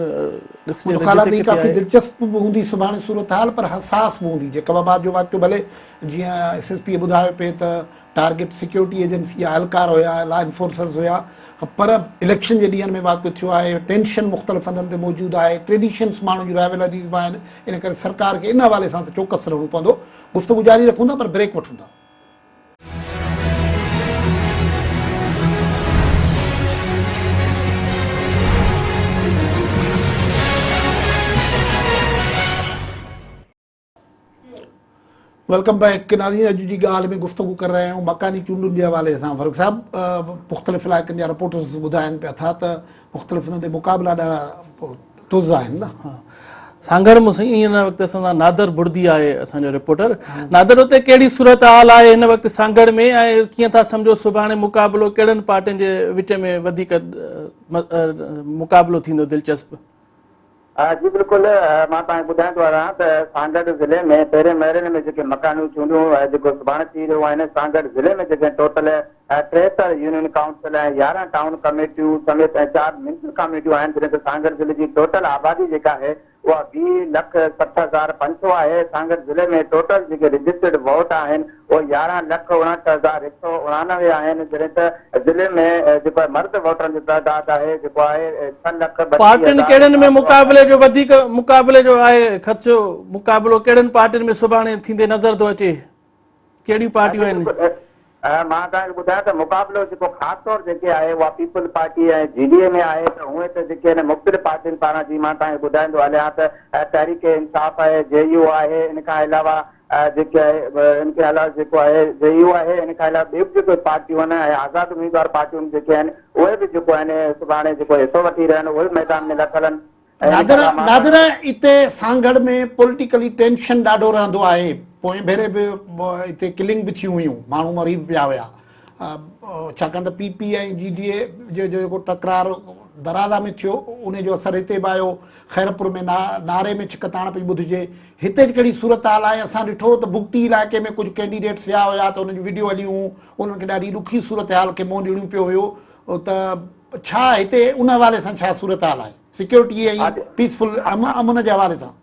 ڏسجي منهنجو ته خيال آهي جتي ته هي ڪٿي ڪافي آهي. دلچسپ به هوندي سڀاڻي صورتحال پر حساس به هوندي جيڪب آباد جو واقعو ڀلي جيئن ايس ايس پي ٻڌايو پئي ته ٽارگيٽ سيڪيورٽي ايجنسي جا اهلڪار هيا لا انفورسرز هيا پر اليڪشن جي ڏينهن ۾ واقعو ٿيو آهي ٽينشن مختلف هنڌن تي موجود آهي ٽريڊيشنس ماڻهن جون رائيولريز به آهن ان ڪري سرڪار کي ان حوالي سان ته چوڪس رهڻو پوندو گفتگو جاري رکون ٿا پر بريڪ وٺون ٿا. Welcome back ناظرين اڄ جي ڳالهه ۾ گفتگو ڪري رهيا آهيون مڪاني چونڊن جي حوالي سان فرخ صاحب مختلف علائقن جا رپورٽرز ٻڌائن پيا ٿا ته مختلف هنڌن تي مقابلا ڏاڍا تز آهن نه. ها سانگهڙ مون سائين هن وقت اسان سان نادر بڙدي آهي اسان جو رپورٽر نادر اتي ڪهڙي صورت حال آهي هن وقت سانگهڙ ۾ ۽ ڪيئن ٿا سمجهو سڀاڻي مقابلو ڪهڙن پارٽين جي وچ ۾ وڌيڪ مقابلو ٿيندو دلچسپ. جي بلڪل مان توهان کي ٻڌائيندو هلان ته سانگهڙ ضلعي ۾ پهرين مرحلي ۾ جيڪي مڪاني چونڊون جيڪو سڀاڻي ٿي رهيون آهن سانگهڙ ضلعي ۾ جيڪي ٽوٽل 73 يونين ڪائونسل ۽ 11 ٽائون ڪميٽيون سميت ۽ 4 ميونسپل ڪميٽيون آهن جڏهن ته سانگهڙ ضلعي جي ٽوٽل آبادي جيڪا آهي اها 20 لک 60,500 آهي سانگهڙ ضلعي ۾ ٽوٽل جيڪي رجسٽرڊ ووٽ آهن اهي 11 لک 59,189 آهن، جڏهن ته ضلعي ۾ جيڪو آهي مرد ووٽرن جو تعداد آهي جيڪو آهي ڇهه لک ٻٽيهه پارٽين هزار ڪهڙن ۾ چار سؤ مقابلي جو اٺاويهه. وڌيڪ مقابلي جو آهي خدشو مقابلو ڪهڙن پارٽين ۾ سڀاڻي ٿيندي نظر ٿو اچي ڪهڙيون پارٽيون آهن؟ بلڪل مان توهان کي ٻڌايان ته مقابلو جيڪو خاص طور جيڪي آهي اها پيپلز پارٽي ۽ جي ڊي اي ۾ آهي ته هونئن ته جيڪي آهن مختلف پارٽين پاران جي مان توهان کي ٻڌائيندو هليان ته تحريڪ انصاف آهي جي يو آهي ان کان علاوه جيڪي آهي ان کي علاوه جيڪو آهي جي يو آهي ان کان علاوه ٻيون به جيڪي پارٽيون آهن ۽ آزاد اميدوار پارٽيون جيڪي آهن اهي به جيڪو آهن سڀاڻي جيڪو حصو وٺي رهيا آهن اهي به ميدان ۾ لٿل آهن ۽ ان کان نادر علاوه مان نادر اتي سانگهڙ ۾ پوليٽيڪلي ٽينشن ڏاڍو رهندو آهي پوئين ڀيري به اتي ڪلنگ به ٿيون هيون ماڻهو مري به پيا هيا ڇاڪاڻ ته پي پي ۽ جي ڊي اي جو جيڪو تڪرار درازا ۾ ٿيو ان جو اثر هتي به آيو خيرپور ۾ ناري ۾ ڇڪتاڻ پئي ٻڌجي هتي جي ڪهڙي صورتحال آهي اسان ڏٺو ته بگٽي علائقي ۾ ڪجهه ڪينڊيڊيٽس ويا هيا ته انهن جون وڊيو هليون هيون انهن کي ڏاڍي ڏکي صورتحال کي منهن ڏيڻو پيو هيو ته ڇا هتي ان حوالي سان ڇا صورتحال آهي سيڪيورٽي ۽ پيسفل امن جي حوالي سان.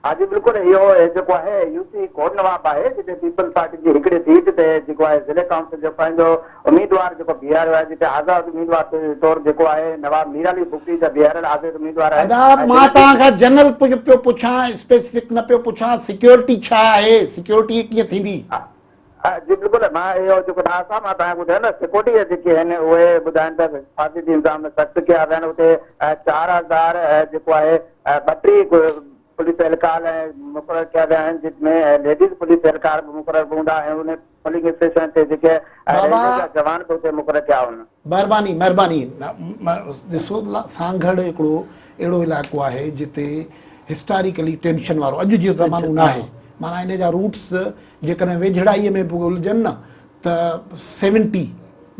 ها جي بلڪل اهو جيڪو آهي يو سي ڪوٽ نواب آهي جتي پيپلز پارٽي جي هڪڙي سيٽ تي جيڪو آهي ضلعي ڪائونسل جو پنهنجو اميدوار جيڪو بيهاريو آهي جتي آزاد اميدوار طور جيڪو آهي نواب مير علي بگٽي جا بيهاريل آزاد اميدوار آهي ادا ۽ مان جنهن توهان کان جنرل پيو پڇان اسپيسفڪ نه پيو پڇان سيڪيورٽي ڇا آهي سيڪيورٽي ڪيئن ٿيندي. جي بلڪل مان اهو جيڪو ڏاس آهي مان توهان کي ٻڌايان ته سيڪيورٽي جا جيڪي آهن اهي ٻڌائن ته حفاظتي انتظام سخت ڪيا ويا آهن اتي 4000 جيڪو آهي 32 پوليس اهلڪار مقرر ڪيا ويا آهن جن ۾ ليڊيز پوليس اهلڪار به مقرر به هوندا ۽ ان پولنگ اسٽيشن تي جيڪي رينجر جا جوان به اتي مقرر ڪيا آهن. مهرباني مهرباني ڏسو سانگهڙ هڪڙو اهڙو علائقو آهي جتي هسٽاريڪلي ٽينشن وارو اڄ جو زمانو ناهي معنيٰ ان جا روٽس جيڪڏهن ويجهڙائي ۾ به ڳولجن نه ته سيونٽي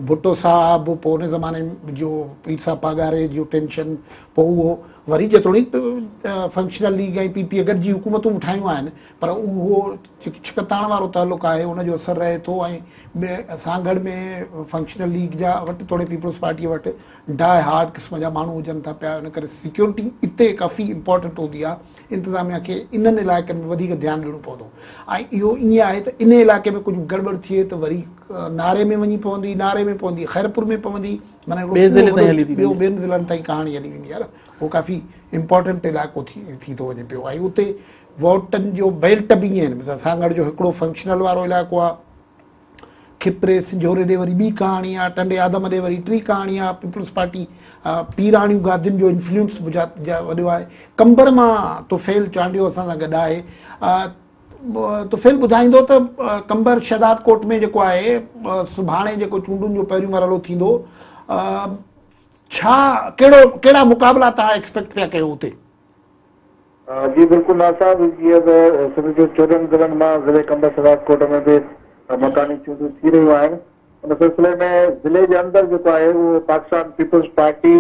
ڀٽو صاحب پوء ان زماني جو پير صاحب پاڳاري جو ٽينشن پوء اهو وري جيتوڻيڪ فنڪشنل ليگ ۽ پي پي گڏجي حڪومتون به ٺاهيون آهن پر اهو جيڪي ڇڪتاڻ وارو تعلق آهي ان جو اثر رهي ٿو ۽ سانگهڙ ۾ فنڪشنل ليگ جا وٽ توڙي پيپلز پارٽي وٽ ڊاء هارڊ قسم جا ماڻهو هجن ٿا پيا ان ڪري سيڪيورٽي اتي ڪافي امپورٽنٽ هوندي آهي انتظاميا کي انهن علائقن ۾ وڌيڪ ڌيان ڏيڻو پوندو ۽ اهو ائين آهي ته ان علائقي ۾ ڪجهه گڙٻڙ ٿئي ته وري ناري ۾ وڃي پوندي ناري ۾ پوندي خيرپور ۾ پوندي معنيٰ هڪڙو ٻين ضلعن تائين ڪهاڻي هلي ويندي آهي اهو ڪافي امپورٽنٽ علائقو ٿي ٿو وڃي پيو ۽ اتي ووٽن جو بيلٽ به ائين آهن مثلا سانگهڙ جو هڪڙو فنڪشنل وارو علائقو آهي کپري سنجهوري ڏي وري ٻي ڪهاڻي آهي ٽنڊي آدم ڏي وري ٽي ڪهاڻي آهي پيپلز پارٽي پيراڻيون گادين جو انفلوئنس به وڏو آهي قمبر مان طفيل چانڊيو اسان سان گڏ آهي طفيل ٻڌائيندو ته قمبر شهداد ڪوٽ ۾ جيڪو آهي سڀاڻي جيڪو چونڊن جو پهريون مرحلو ٿيندو ڇا ڪهڙو ڪهڙا مقابلا توهان ايڪسپيڪٽ پيا ڪيو اتي؟ جي بلڪل ناز صاحب جيئن ته سنڌ جي 14 ضلعن مان ضلعي قمبر شهداد ڪوٽ ۾ به مڪاني چونڊون ٿي رهيون آهن ان سلسلي ۾ ضلعي جي اندر جيڪو آهي اهو پاڪستان پيپلز پارٽي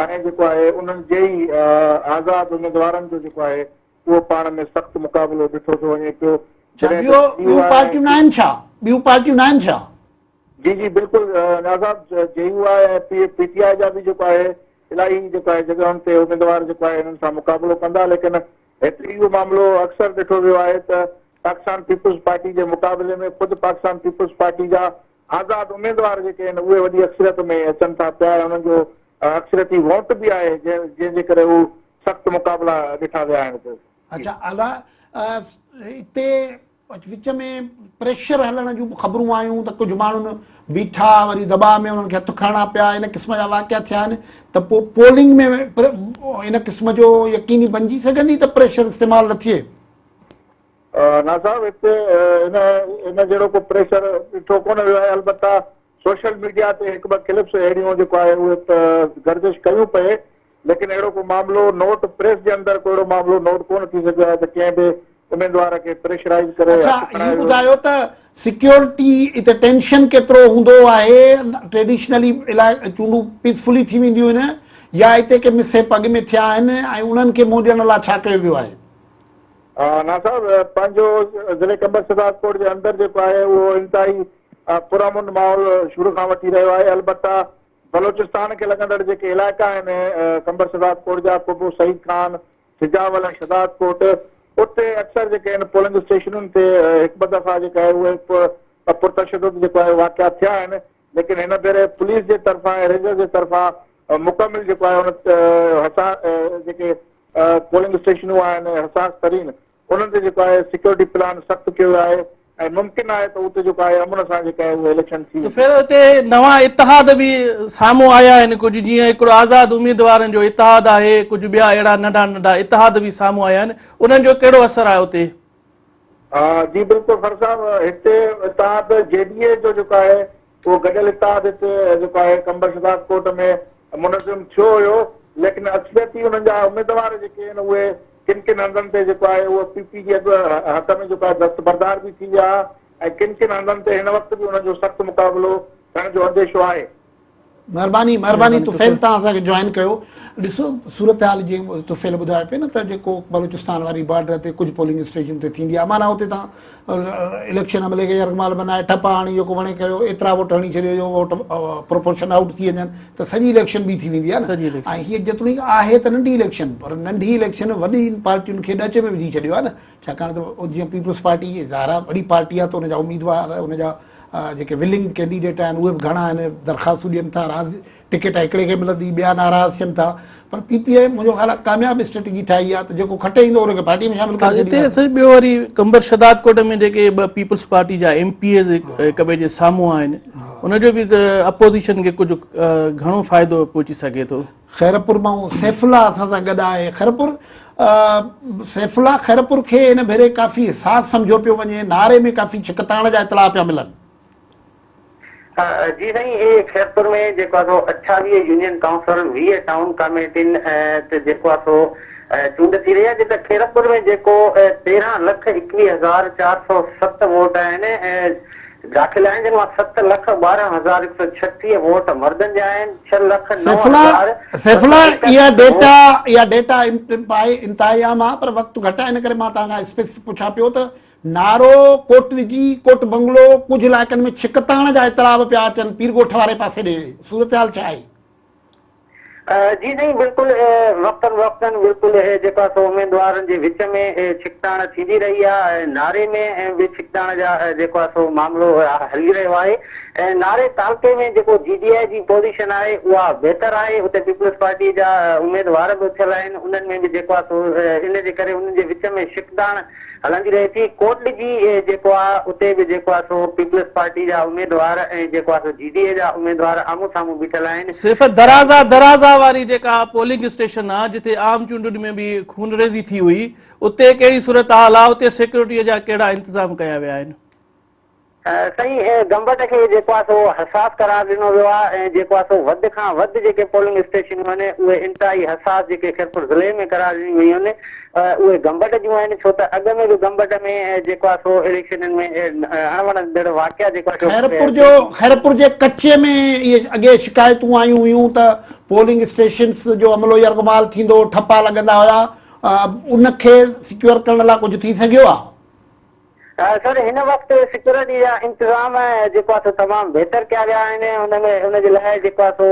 ۽ جيڪو آهي انهن جي ئي آزاد اميدوارن جو جيڪو آهي اهو پاڻ ۾ سخت مقابلو ڏٺو ٿو وڃي پيو. ڇا ٻيو ٻيون پارٽيون ناهن ڇا ٻيون پارٽيون ناهن ڇا؟ جي جي بلڪل نياز صاحب جي يو آء ۽ پي ٽي آء جا به جيڪو آهي الاهي جيڪو آهي جڳهن تي اميدوار جيڪو آهي انهن سان مقابلو ڪندا ليڪن هتي اهو معاملو اڪثر ڏٺو ويو آهي ته پاڪستان پيپلز پارٽي جي مقابلي ۾ خود پاڪستان پيپلز پارٽي جا آزاد اميدوار جيڪي آهن اهي وڏي اڪثريت ۾ اچن ٿا پيا ۽ انهن جو اڪثريتي ووٽ به آهي جنهن جي ڪري هو سخت مقابلا ڏٺا ويا آهن هتي. اڇا ادا اتي وچ ۾ پريشر هلڻ جون به خبرون آيون ته ڪجهه ماڻهن بيٺا وري دٻاء ۾ انهن کي هٿ کڻڻا پيا ان قسم جا واقعا ٿيا آهن ته پوء پولنگ ۾ ان قسم جو يقيني بنجي سگهندي ته پريشر استعمال نه ٿئي؟ نه صاحب هتي ان ان جهڙو ڪو پريشر ڏٺو ڪونه ويو آهي البته سوشل ميڊيا تي هڪ ٻه ڪلپس اهڙيون جيڪو آهي اهي گردش ڪيون پئي ليڪن اهڙو ڪو معاملو نوٽ پريس جي اندر ڪو اهڙو معاملو نوٽ ڪونه ٿي سگهيو آهي ته ڪنهن به اميدوار کي پريشرائيز ڪري اڇا هٿ هي کڻايو ويو. ٻڌايو ته سيڪيورٽي اتي ٽينشن ڪيترو هوندو آهي ٽريڊيشنلي الائي چونڊون پيسفلي ٿي وينديون آهن يا اتي ڪي مس هيپ اڳ ۾ ٿيا آهن ۽ انهن کي منهن ڏيڻ لاء ڇا ڪيو ويو آهي؟ نا صاحب پنهنجو ضلعي قمبر شهدادڪوٽ جي اندر جيڪو آهي اهو انتهائي پرامن ماحول شروع کان وٺي رهيو آهي البته بلوچستان کي لڳندڙ جيڪي علائقا آهن قمبر شهداد ڪوٽ جا، قبو سعيد خان، سجاول ۽ شهداد ڪوٽ اتي اڪثر جيڪي آهن پولنگ اسٽيشنن تي هڪ ٻه دفعا جيڪا آهي اهي پرتشدد جيڪو آهي واقعا ٿيا آهن ليڪن هن ڀيري پوليس جي طرفان ۽ رينجرز جي طرفان مڪمل جيڪو آهي ان حساس جيڪي پولنگ اسٽيشنون آهن حساس ترين انهن تي جيڪو آهي سيڪيورٽي پلان سخت ڪيو ويو آهي ۽ ممڪن آهي ته اتي جيڪو آهي امن سان جيڪا آهي اهي اليڪشن ٿي ته ڦر اتي نوان اتحاد به سامهون آيا آهن ڪجهه جيئن هڪڙو آزاد اميدوارن جو اتحاد آهي ڪجهه ٻيا اهڙا ننڍا ننڍا اتحاد به سامهون آيا آهن انهن جو ڪهڙو اثر آهي اتي؟ جي بلڪل فرخ صاحب هتي اتحاد جي ڊي اي جو جيڪو آهي اهو گڏيل اتحاد هتي جيڪو آهي قمبر شهداد ڪوٽ ۾ منظم ٿيو هيو ليڪن اڪثريتي انهن جا اميدوار جيڪي آهن اهي ڪن ڪن هنڌن تي جيڪو آهي اهو پي پي جي اڳ حق ۾ جيڪو آهي دستبردار به ٿي ويا ۽ ڪن ڪن هنڌن تي هن وقت به انهن جو سخت مقابلو ٿيڻ جو انديشو آهي. مھرباني مھرباني طفيل تان اسان کي جوائن ڪيو ڏسو صورتحال جي طفيل ٻڌايو پئي نه ته جيڪو بلوچستان واري بارڊر تي ڪجهه پولنگ اسٽيشن تي ٿيندي آهي معنيٰ اتي تان اليڪشن عملي کي يرغمال بنائي ٺپا هڻي جيڪو وڻي ڪيو ايترا ووٽ هڻي ڇڏيو جو ووٽ پروپورشن آئوٽ ٿي وڃن ته سڄي اليڪشن ٻي ٿي ويندي آهي نه ۽ هيء جيتوڻيڪ آهي ته ننڍي اليڪشن پر ننڍي اليڪشن وڏي پارٽين کي ڏچ ۾ وجهي ڇڏيو آهي نه ڇاڪاڻ ته جيئن پيپلز پارٽي ظاهر آهي وڏي پارٽي آهي ته ان جا اميدوار ان جا جيڪي ولنگ ڪينڊيڊيٽ آهن اهي به گهڻا آهن درخواستون ڏين ٿا راض ٽڪيٽ هڪڙي کي ملندي ٻيا ناراض ٿين ٿا پر پي پي آء منهنجو خيال آهي ڪامياب اسٽريٽجي ٺاهي آهي ته جيڪو کٽي ايندو ان کي پارٽي ۾ شامل ڪري ڇڏينداسين. هتي ٻيو وري قمبر شهداد ڪوٽ ۾ جيڪي ٻه پيپلز پارٽي جا ايم پي ايز هڪ ٻئي جي سامهون آهن ان جو به اپوزيشن کي ڪجهه گهڻو فائدو پهچي سگهي ٿو. خيرپور مان سيف الله اسان سان گڏ آهي. خيرپور سيف الله خيرپور کي هن ڀيري ڪافي حساس سمجهيو پيو وڃي، نعري ۾ ڪافي ڇڪتاڻ جا اطلاع پيا ملن. جي سائين هي خيرپور ۾ جيڪو آهي سو 28 يونين ڪائونسل 20 ٽائون ڪاميٽين تي جيڪو آهي سو چونڊ ٿي رهي آهي جتي خيرپور ۾ جيڪو 13 لک 21407 ووٽ آهن داخل آهن جن مان 7 لک 12136 ووٽ مردن جا آهن 6 لک سيف الله سيف الله اها ڊيٽا اها ڊيٽا انتهائي عام آهي پر وقت گهٽ آهي ان ڪري مان توهان کان اسپيسفڪ پڇان پيو ته نارو، ڪوٽ ڏجي، ڪوٽ بنگلو، ڪجهه علائقن ۾ ڇڪتاڻ جا اطلاع به پيا اچن، پير ڳوٺ واري پاسي ڏي صورتحال ڇا آهي؟ جي سائين بلڪل وقتن وقتن بلڪل جيڪو آهي سو اميدوارن جي وچ ۾ ڇڪتاڻ ٿيندي رهي آهي ناري ۾ به ڇڪتاڻ جا جيڪو آهي سو معاملو هلي رهيو آهي ناري تعلقي ۾ جيڪو جي ڊي I جي پوزيشن آهي اها بهتر آهي اتي پيپلز پارٽي جا اميدوار به اٿيل آهن انهن ۾ به جيڪو آهي سو ان جي ڪري انهن جي وچ ۾ ڇڪتاڻ هلندي رهي ٿي. ڪوٽ ڏجي جيڪو آ اتي به جيڪو آ سو پيپلز پارٽي جا اميدوار ۽ جيڪو آ سو جي ڊي اي جا اميدوار آمهون سامهون بيٺل آهن. صرف درازا درازا واري جيڪا پولنگ اسٽيشن آ جتي عام چونڊن ۾ به خونريزي ٿي هئي اتي ڪهڙي صورتحال آ اتي سيڪيورٽي جا ڪهڙا انتظام ڪيا ويا آهن. سائين گمبٽ کي جيڪو آهي سو حساس قرار ڏنو ويو آهي ۽ جيڪو آهي سو وڌ کان وڌ جيڪي پولنگ اسٽيشنون آهن اهي انتهائي حساس جيڪي خيرپور ضلعي ۾ قرار ڏنيون ويون آهن اهي گمبٽ جون آهن ڇو ته اڳ ۾ به گمبٽ ۾ جيڪو آهي سو اليڪشنن ۾ اڻوڻندڙ واقعا جيڪو آهي سو خيرپور جو خيرپور جي ڪچي ۾ اهي اڳي شڪايتون آيون هيون ته پولنگ اسٽيشنس جو عملو يرغمال ٿيندو ٺپا لڳندا هيا ان کي سيڪيور ڪرڻ لاء ڪجهه ٿي سگهيو آهي؟ سر هن وقت سيڪيورٽي جا انتظام جيڪو آهي سو تمام بهتر ڪيا ويا آهن ان ۾ ان جي لاء جيڪو آهي سو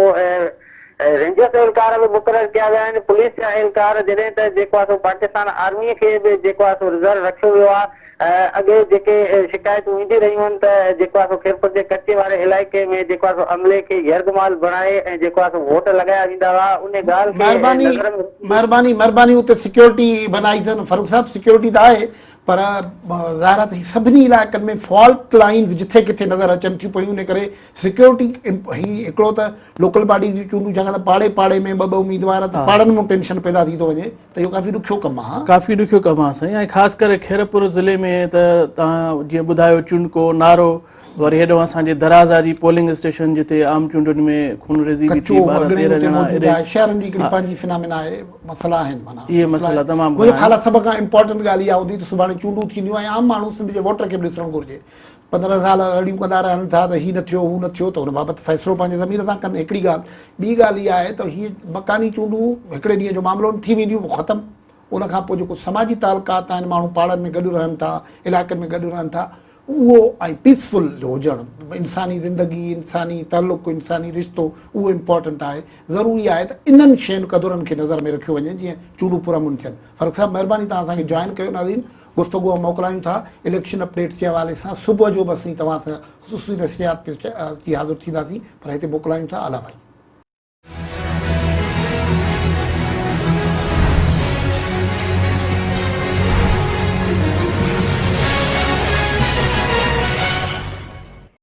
رينجرس اهلڪار به مقرر ڪيا ويا آهن پوليس جا اهلڪار جڏهن ته جيڪو آهي سو پاڪستان آرمي کي به جيڪو آهي سو رزرو رکيو ويو آهي اڳي جيڪي شڪايتون اينديون رهيون آهن ته جيڪو آهي سو خيرپور جي ڪچي واري علائقي ۾ جيڪو آهي سو عملي کي يرغمال بڻائي ۽ جيڪو آهي سو ووٽ لڳايا ويندا هئا ان ڳالهه کي مهرباني نظر ۾ رکندي مهرباني مهرباني اتي سيڪيورٽي بنائي اٿن فرخ صاحب سيڪيورٽي ته آهي پر ظاهر آهي ته هي سڀني علائقن ۾ فالٽ لائنز جٿي ڪٿي نظر اچن ٿيون پيون ان ڪري سيڪيورٽي هي هڪڙو ته لوڪل باڊيز جون چونڊون ڇاڪاڻ ته پاڙي پاڙي ۾ ٻه ٻه اميدوار ته پاڙن مان ٽينشن پيدا ٿي ٿو وڃي ته اهو ڪافي ڏکيو ڪم آهي. ڪافي ڏکيو ڪم آهي سائين ۽ خاص ڪري خيرپور ضلعي ۾ ته توهان جيئن ٻڌايو چونڊڪو نارو وري هيڏو اسان جي درازا جي پولنگ اسٽيشن جتي عام چونڊن ۾ خونريزي به ٿي ڪچو 12 اڳڙي 13 اتي ڄڻا موجود ايڏي آهي شهرن جي هڪڙي پنهنجي فنامينا آهي مسئلا آهن معنيٰ اهي مسئلا تمام منهنجو گهڻا خيال آهن. آهي سڀ کان امپارٽنٽ ڳالهه اها هوندي ته سڀاڻي چونڊون ٿينديون ۽ عام ماڻهو سنڌ جي ووٽر کي به ڏسڻ گهرجي 15 سال رڙيون ڪندا رهن ٿا ته هي نه ٿيو هو نه ٿيو ته ان بابت فيصلو پنهنجي ضمير سان ڪن هڪڙي ڳالهه ٻي ڳالهه اها آهي ته هي مڪاني چونڊون هڪڙي ڏينهن جو معاملو نه ٿي وينديون پوء ختم ان کان پوء جيڪو سماجي تعلقات آهن ماڻهو پاڙن ۾ گڏ رهن ٿا علائقن ۾ گڏ رهن ٿا اهو ۽ پيسفل هجڻ انساني زندگي انساني تعلق انساني رشتو اهو امپارٽنٽ آهي ضروري آهي ته انهن شين قدرن کي نظر ۾ رکيو وڃي جيئن چونڊون پرامن ٿين فرخ صاحب مهرباني توهان اسان کي جوائن ڪيو ناظرين گفتگو مان موڪلايون ٿا اليڪشن اپڊيٽس جي حوالي سان صبح جو به اسين توهان سان خصوصي نشريات پيش جي حاضر ٿينداسين پر هتي موڪلايون ٿا الله ڀائي.